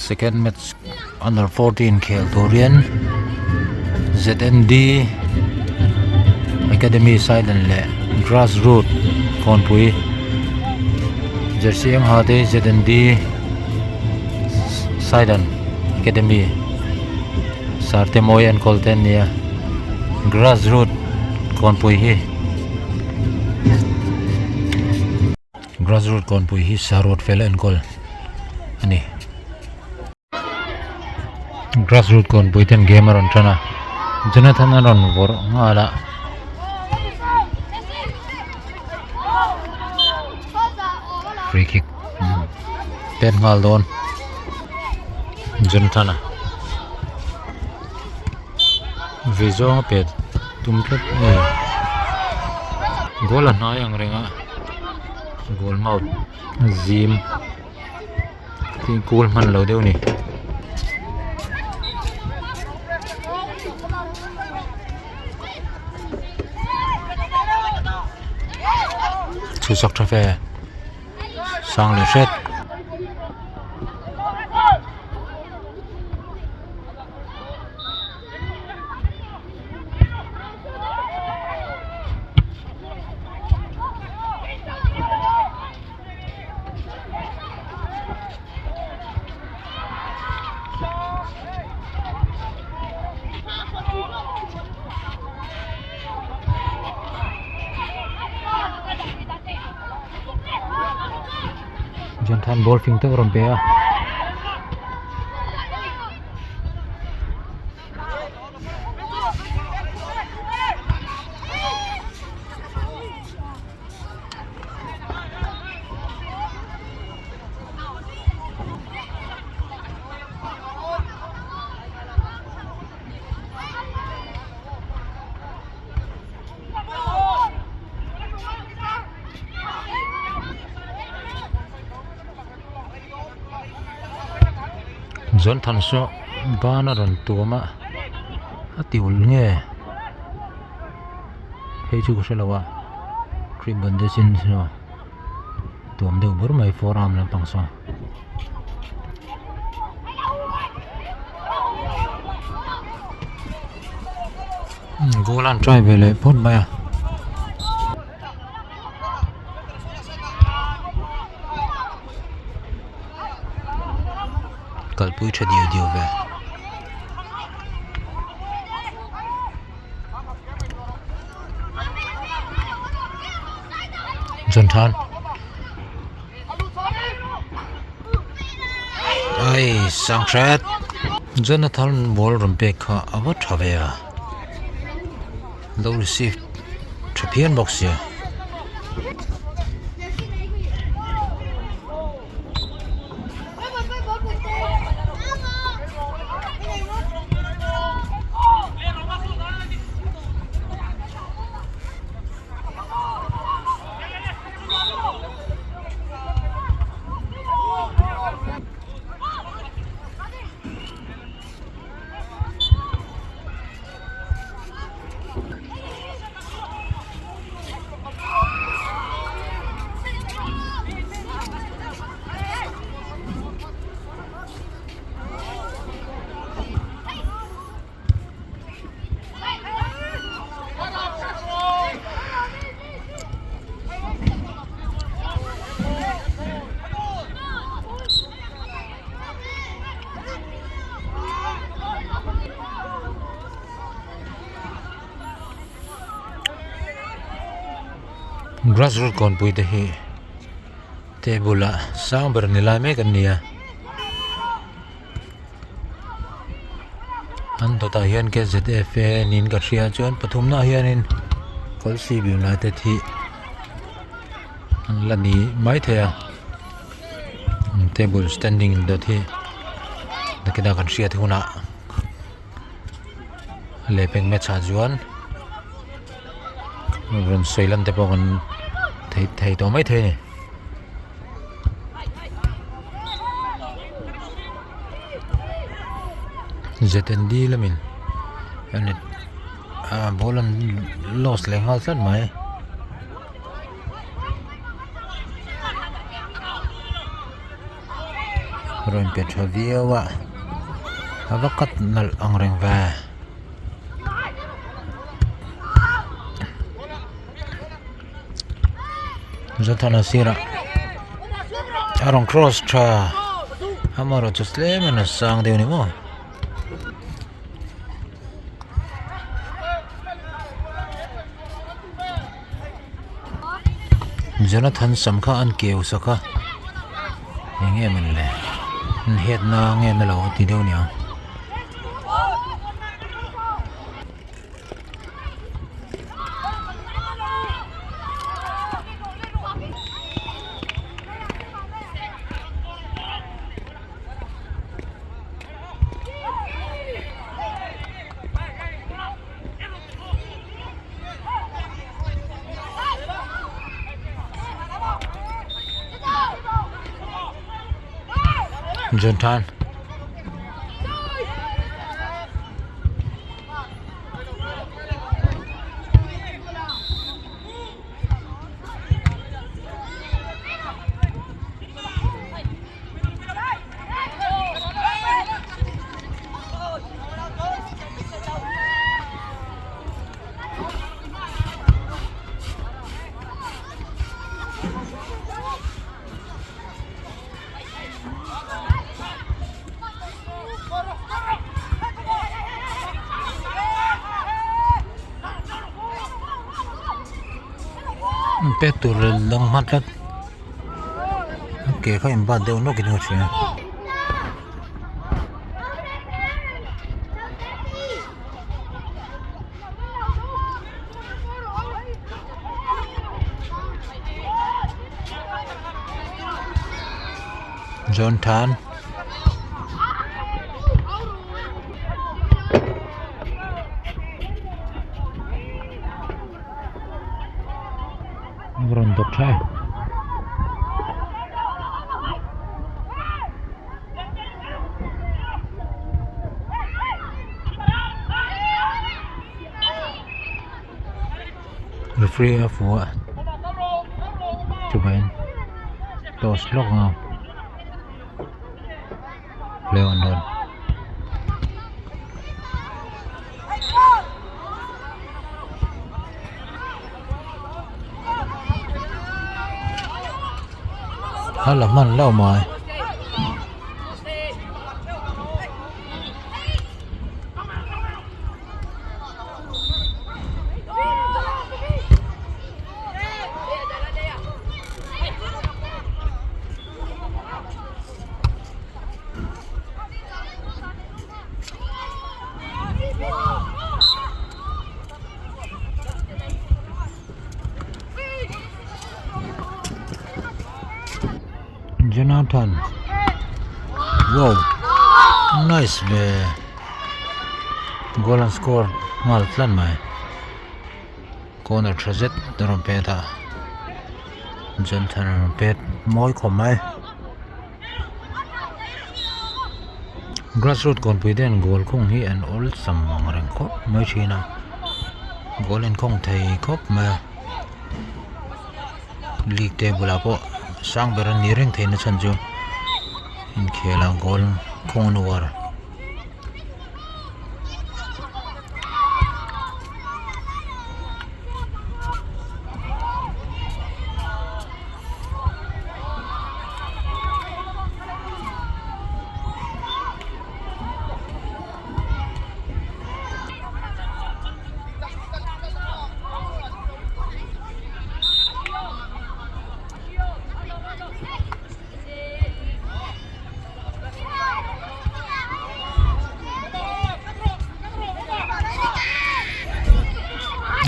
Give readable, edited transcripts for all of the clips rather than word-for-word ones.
Second match under 14 khel turin ZND Academy Sailen leh Grass Root Kawnpui Jersey eng ha te ZND Sailen Academy Sarte mawi enkawl te an ni a Grass Root Kawnpui hi Grassroot kawnpui hi saruat fel a enkawl a ni. Grassroot kawnpui ten game a rawn tan a, Jonathan a rawn vawrh nghal a. Free kick pet nghal dawn Jonathan a ve zawng a pet tum tlat a ni. Goal a hnai ang reng a. Goal mouth a zim tin kul hman lo deuh a ni. Chhusak tha fe sang leh hret. Jonthan ball fing tak a rawn pe a. Jonthan saw ban a rawn tuam a a ti ulh nge hei chu ka hre lo a crepe bandage in saw tuam deuh bur mai forearm lampang saw. Goal an try ve leh phawt mai a. Kalpui tha diau diau ve. John Than. Ai sang hret. Jonathan ball rawn pek kha a va tha ve a. Lo receive tha phian bawk sia. Grass root kawnpui te hi table ah sang ber ni lai mek an ni a an dawtah hian K_Z_F_A niin ka hria chuan pathumna ah hianin Kawlsib United hi an la ni maithei a table standing dawt hi nakinah kan hriat hunah. Lehpek match ah chuan rawn sawi lan te pawh kan thei thei tawh maithei a ni. Z and D lamin ah ball an lost leh nghal tlat mai. Rawn pe tha viau a a va cut nalh ang reng ve. Zothana sirah a rawn cross tha amaherawhchu tlem in a sang deuh a ni maw. Jonathan sam kha an keu sak a eng nge mawn le an hiat na nge na lo a ti deuh aniang. Jonathan pek tur lang hma tlat a ke kha in bat deuh nawk in ka hria. John Tan rawn dawk thlai referee a fuh a chuvangin toss lawk ang a play on dawn. A la hman lo mai. Jonathan wow nice ve goal an score nghal tlat mai corner tha zet a rawn pet a Jonathan a rawn pet mawi khawp mai grass root kawnpui te hian goal khung hi an awlsam ang reng khawp mai thin a goal an khawng thei khawp mai a league table ah pawh sang ber an ni reng theihna chhan chu inkhel ah goal khawng an uar.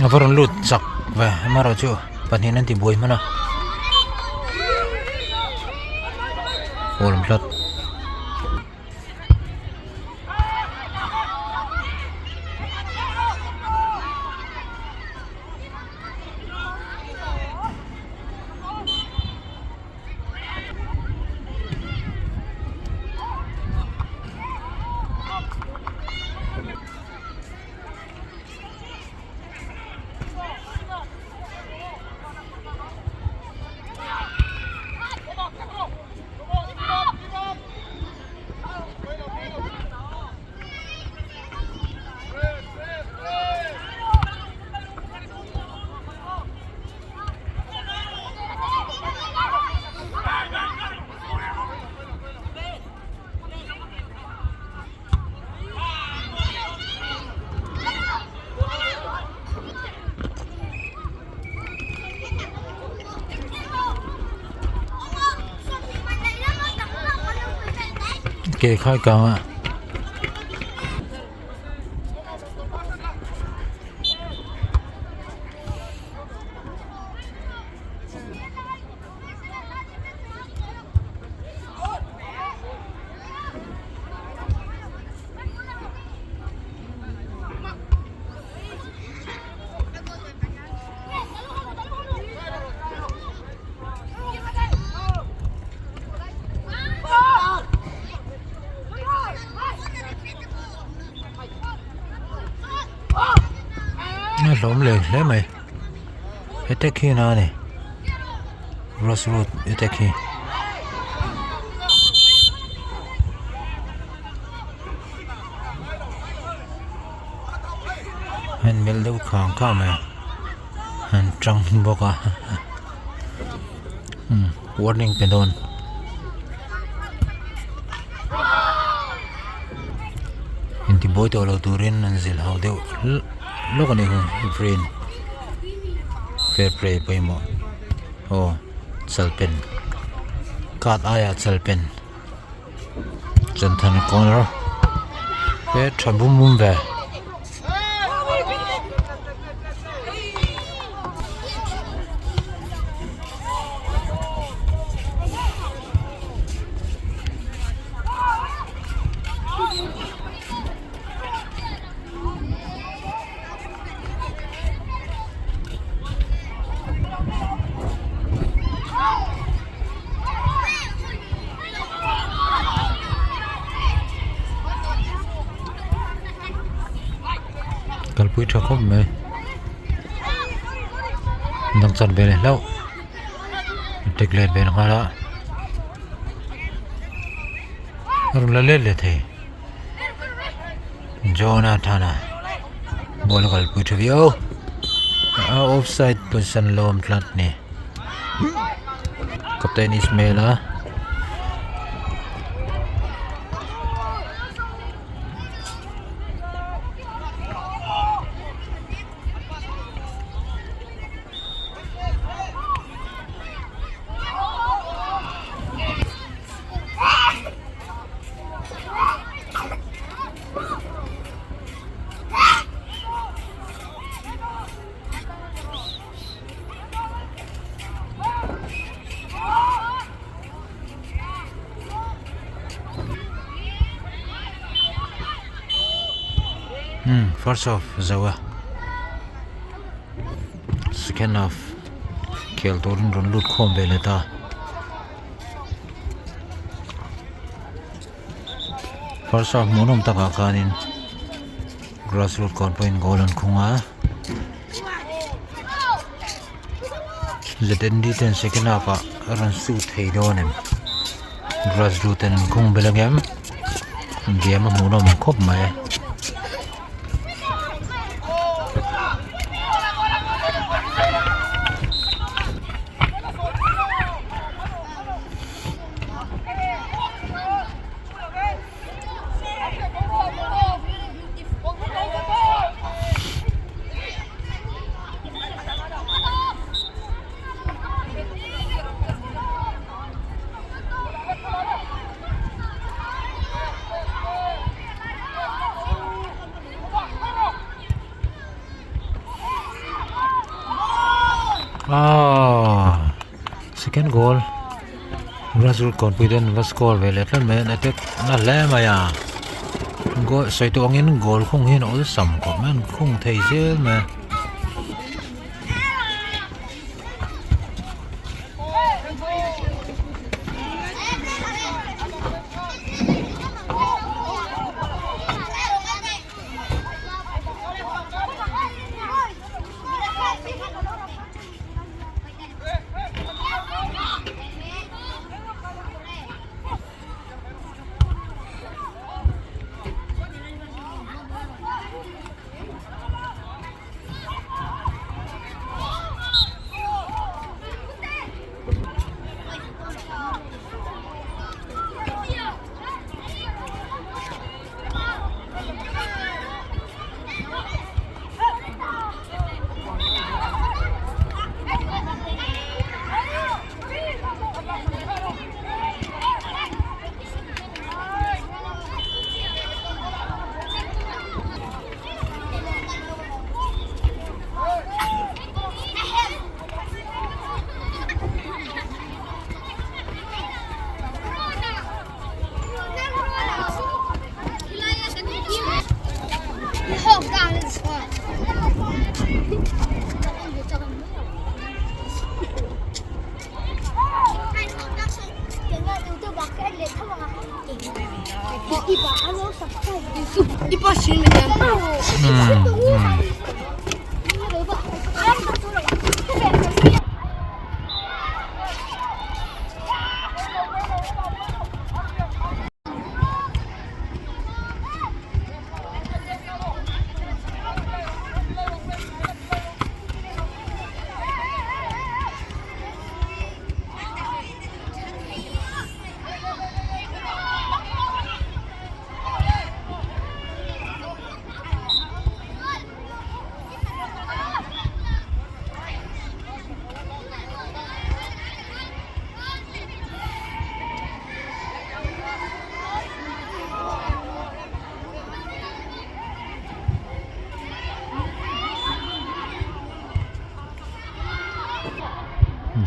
A va rawn lut chak ve amaherawhchu pahnih an ti buai hman a aw lam tlat. Ke khai kang a. A hlawm leh hle mai attack hi na ani grass root attack hi. An melh deuh khang khang mai an tang bawk a umm warning pe dawn. Intibuai tawh lo turin an zilh hau deuh lawk a ni hi green fair play pawimawh aw chalpen card aiah chalpen. Chanthan corner he tha bum bum ve. Kalpui tha khawp mai dang chan ve leh hlauh tek let ve nghal a a rawn la let leh thei Johna thana ball a kalpui tha viau a offside position lo awm tlat a ni. Captain Ismail a umm first half zo a second half khel turin rawn lut khawm ve leh ta. First half hmuhnawm takah khanin grass root kawn pawhin goal an khung a. ZND ten second half ah a rawn shoot thei dawn em grass root ten an khung belh angem game a hmuhnawm khawp mai. Aaa second goal Brazil confident va score ve leh tlat mai an attack na hle mai a goal sawi tawh angin goal khung hian awlsam khawp mai an khung thei zel mai a.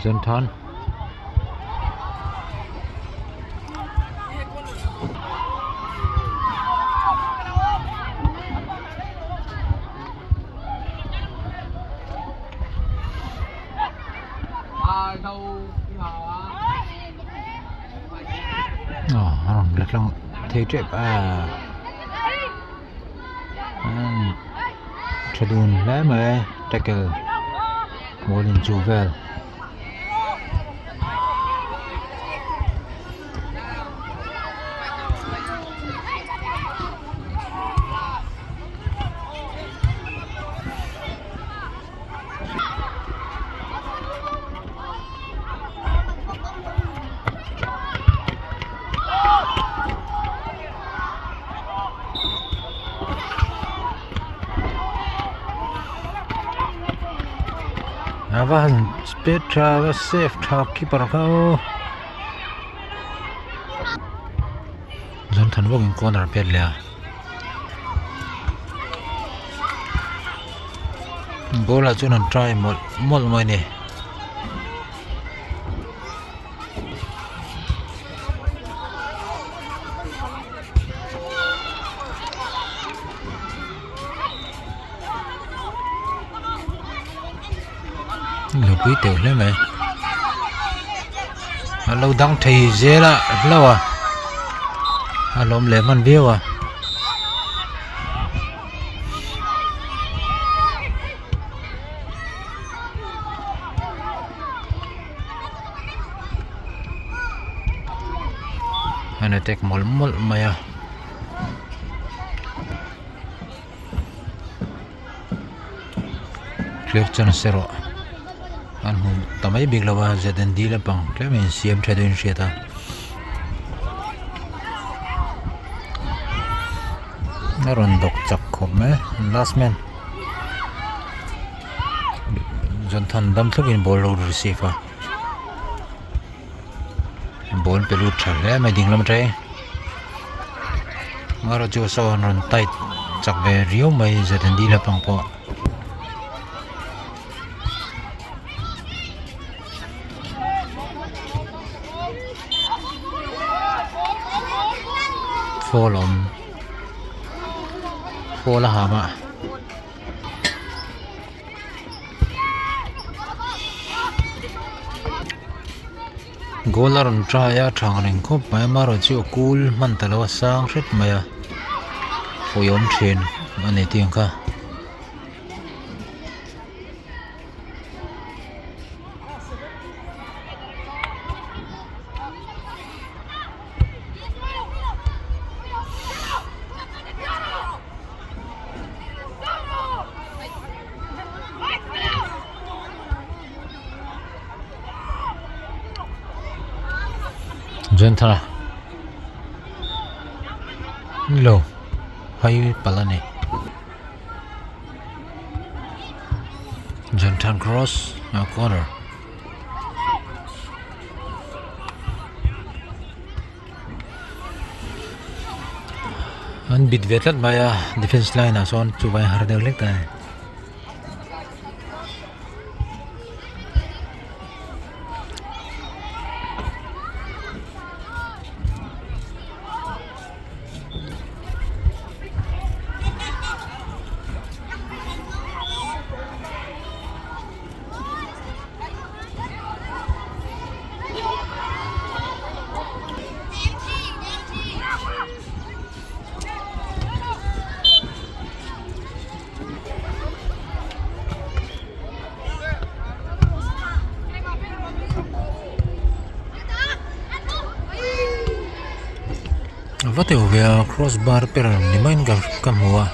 Zenthan a rawn la tlang thei tep a tha dun hle mai tackle ball in chu vel. A va han speed tha a va safe tha keeper kha aw Zawnthan bawkin corner a pet leh a Goal ah chuan an try mawlh mawlh mai a ni. Lo pui teuh hle mai a lo dang thei zel a hlauh a a lawm leh hman viau a. An attack mawlh mawlh mai a. Clear chance erawh an hmu ta mai bik lo a ZND lampang tlem a insiam tha deuhin a hriat a. A rawn dawk chak khawp mai last man Jonthan dam thlawkin ball lo receive a ball pe lut tha hle mai ding lam atang erawh chu saw an rawn tight chak ve riau mai ZND lampang pawh. Foul awm foul a ham a goal a rawn try a thang reng khawp mai amaherawh chu a kul hman ta lo a sang hret mai a pawih awm thin a ni tih ang kha. Jenthara nilo hai palh a ni. Jonathan cross a corner. An bit ve tlat mai a defense line ah sawn chuvai har deuh hlek ta a ni. Va teuh ve a cross bar per ni maiin ka ka hmu a.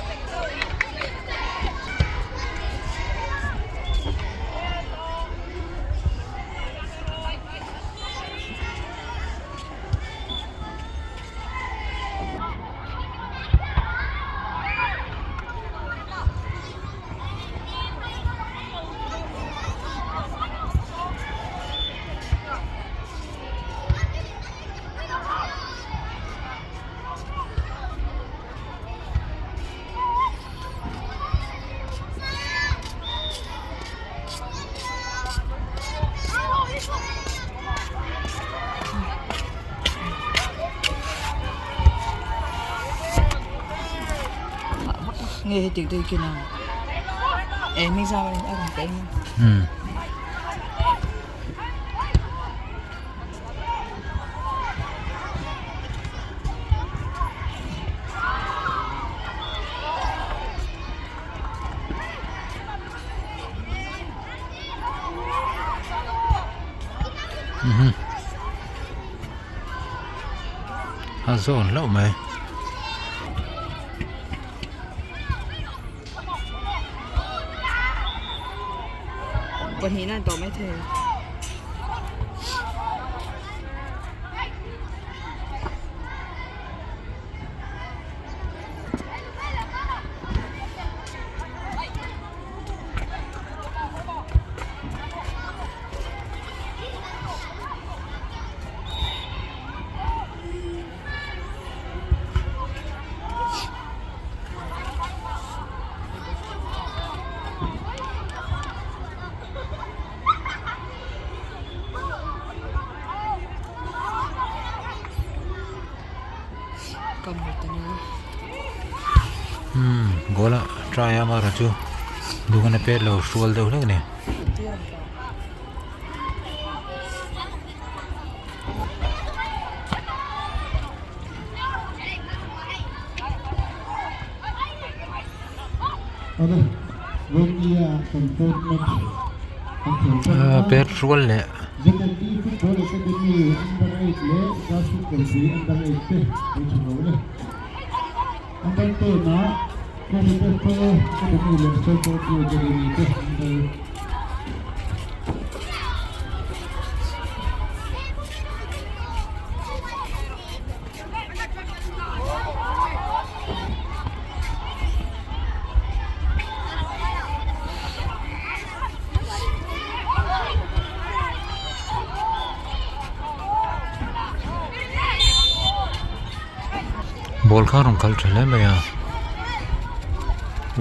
A zawn hlauh mai. Pahnihna an tawh maithei. Umm goal a try a amaherawh chu duhna pet lo hrual deuh hlek a ni. Pet hrual leh. Ball kha a rawn kal tha hle mai a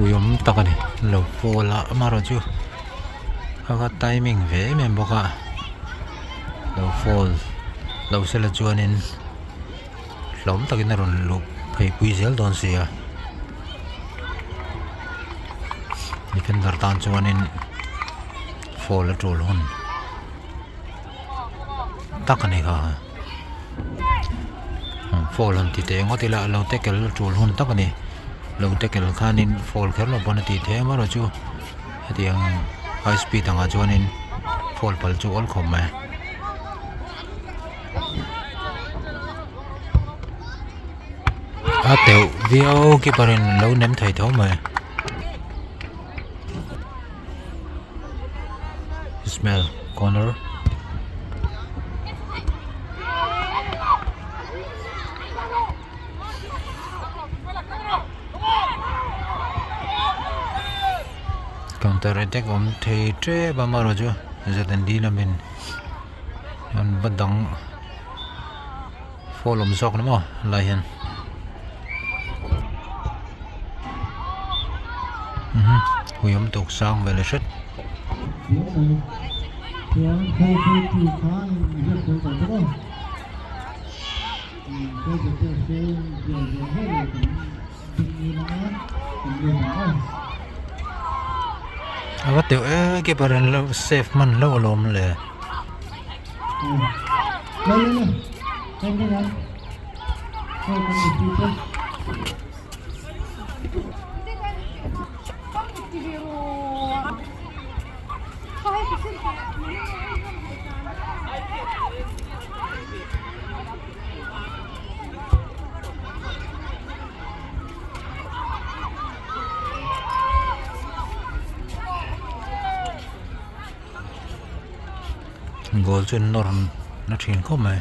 ui awm tak a ni lo pawl a amaherawhchu kha kha timing ve em em bawk a lo foul lo sela chuanin hlawm takin a rawn luh phei pui zel dawn si a defender tan chuanin foul a tul hun tak a ni kha foul han ti teh ngawt ila lo tackle a tul hun tak a ni lo tackle khanin foul kher lo pawn a tih theih amaherawh chu hetiang high speed angah chuanin foul pal chu awl khawp mai. A teuh viau keeper in lo nem thei tho mai. Ismail corner. Counter attack awm thei tep a amaherawh chu ZND lamin an va dang Fall awm zawk ni maw helai hian ui awm tuk sang ve leh hret. A va teuh e keeper in lo save hman hlauh alawm le. Goal chu an nawr na thin khawp mai.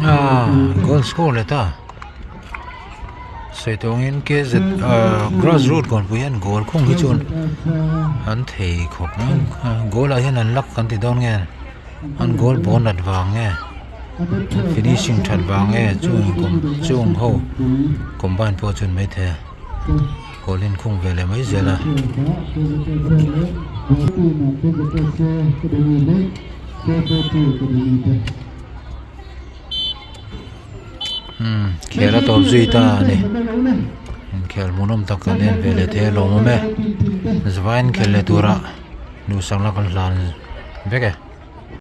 Ah goal score leh ta sawi tawh angin KZ ah grass root kawnpui hian goal khung hi chuan an thei khawp mai goal ah hian an luck kan ti dawn nge an goal ball nat vang nge finishing that vang nge chung chung ho combine pawh chuan maithei a goal in khung ve leh mai zel a. Umm khel a tawp zui ta a ni inkhel hmuhnawm tak kan en ve leh thei a lawmawm e zavain khel leh tura duhsakna kan hlan vek e.